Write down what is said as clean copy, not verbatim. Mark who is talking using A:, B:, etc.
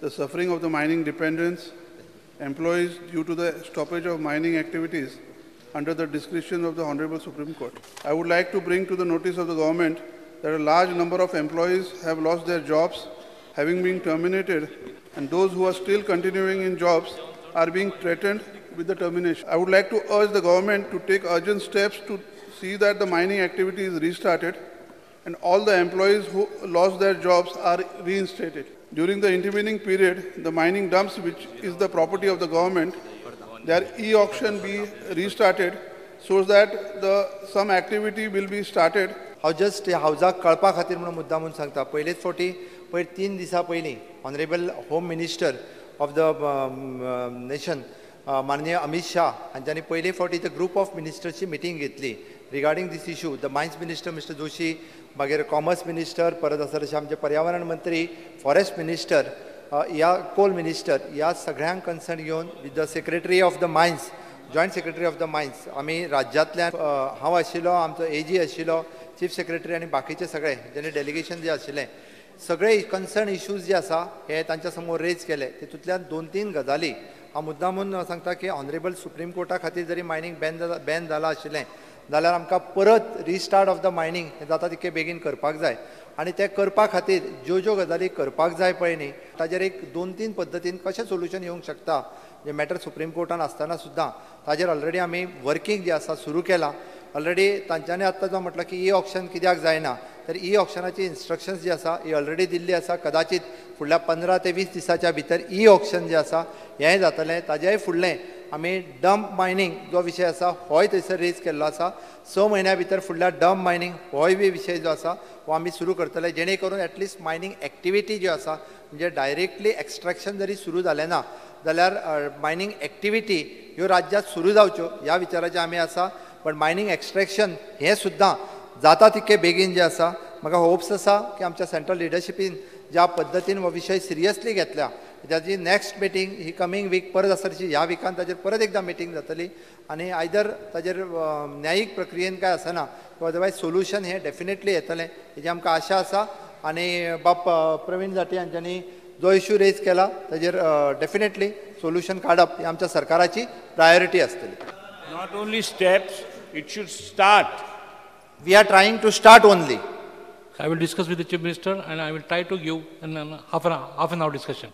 A: the suffering of the mining dependents, employees due to the stoppage of mining activities under the discretion of the Honorable Supreme Court. I would like to bring to the notice of the government that a large number of employees have lost their jobs, having been terminated, and those who are still continuing in jobs are being threatened with the termination. I would like to urge the government to take urgent steps to see that the mining activity is restarted and all the employees who lost their jobs are reinstated. During the intervening period, the mining dumps, which is the property of the government, their e-auction be restarted so that the some activity will be started.
B: हांव just हावजाक कळपा खातीर म्हणून मुद्दा म्हणून सांगता. पयलेच फावटी पयर 3 दिसां पयलीं honourable home minister of the nation माननीय अमीत शाह हांच्यांनी पयले फावटी the group of मिनिस्टर्सची मिटींग घेतली regarding this issue. The mines minister mister Joshi, मागीर कॉमर्स मिनिस्टर, परत आसा तशें आमचे पर्यावरण मंत्री, फॉरेस्ट मिनिस्टर, ह्या कोल मिनिस्टर, ह्या सगळ्यांक कन्सर्न घेवन with the secretary of the mines, joint secretary of the mines, आमी राज्यांतल्यान हांव आशिल्लो, आमचो एजी आशिल्लो, चीफ सेक्रेटरी आनी बाकीचे सगळे जेणे डेलिगेशन जे आशिल्लें सगळे कन्सर्न इश्यूज जे आसा हे तांच्या समोर रेज केले. तितूंतल्यान 2-3 गजाली हांव मुद्दामून सांगता की ऑनरेबल सुप्रीम कोर्टा खातीर जरी मायनींग बॅन जाला आशिल्लें जाल्यार आमकां परत रिस्टार्ट ऑफ the mining हें जाता तितके बेगीन करपाक जाय आनी तें करपा खातीर ज्यो ज्यो गजाली करपाक जाय पळय न्ही ताजेर एक 2-3 पद्दतीन कशें सोल्युशन येवंक शकता जे मॅटर सुप्रीम कोर्टान आसतना सुद्दां ताजेर ऑलरेडी आमी वर्कींग जें आसा सुरू केलां. ऑलरेडी तांच्यांनी आत्तां जो म्हटलां की ई ऑक्शन कित्याक जायना तर ई ऑक्शनाची इन्स्ट्रक्शन्स जी आसा ही ऑलरेडी दिल्ली आसा. कदाचित फुडल्या 15 ते 20 दिसाच्या भितर ई ऑक्शन जें आसा हेंय जातलें. ताजेय फुडलें आमी डंप मायनींग जो विशय आसा होय थंयसर रेज केल्लो आसा. 6 म्हयन्या भितर फुडल्या डंप मायनींग होय बी विशय जो आसा हो आमी सुरू करतले जेणे करून एटलिस्ट मायनींग एक्टिविटी ज्यो आसा म्हणजे डायरेक्टली एक्स्ट्रेक्शन जरी सुरू जालें ना जाल्यार मायनींग एक्टिविटी ह्यो राज्यांत सुरू जावच्यो ह्या विचाराचें आमी आसा. पण मायनींग एक्स्ट्रेक्शन हें सुद्दां जाता तितके बेगीन जें आसा म्हाका होप्स आसा की आमच्या सेंट्रल लिडरशिपीन ज्या पद्दतीन हो विशय सिरियसली घेतल्या ताजी नॅक्स्ट मिटींग ही कमींग वीक परत आसा तशी ह्या विकान ताजेर परत एकदां मिटींग जातली आनी आयदर ताजेर न्यायीक प्रक्रियेन काय आसना अदरवायज सोल्युशन हें डेफिनेटली येतलें हेजी आमकां आशा आसा. आनी बाब प्रवीण जाटी हांच्यांनी जो इशू रेज केला ताजेर डेफिनेटली सोल्युशन काडप ही आमच्या सरकाराची प्रायोरिटी आसतली.
C: Not only steps, it should start.
B: We are trying to start only.
D: I will discuss with the Chief Minister and I will try to give an half an hour discussion.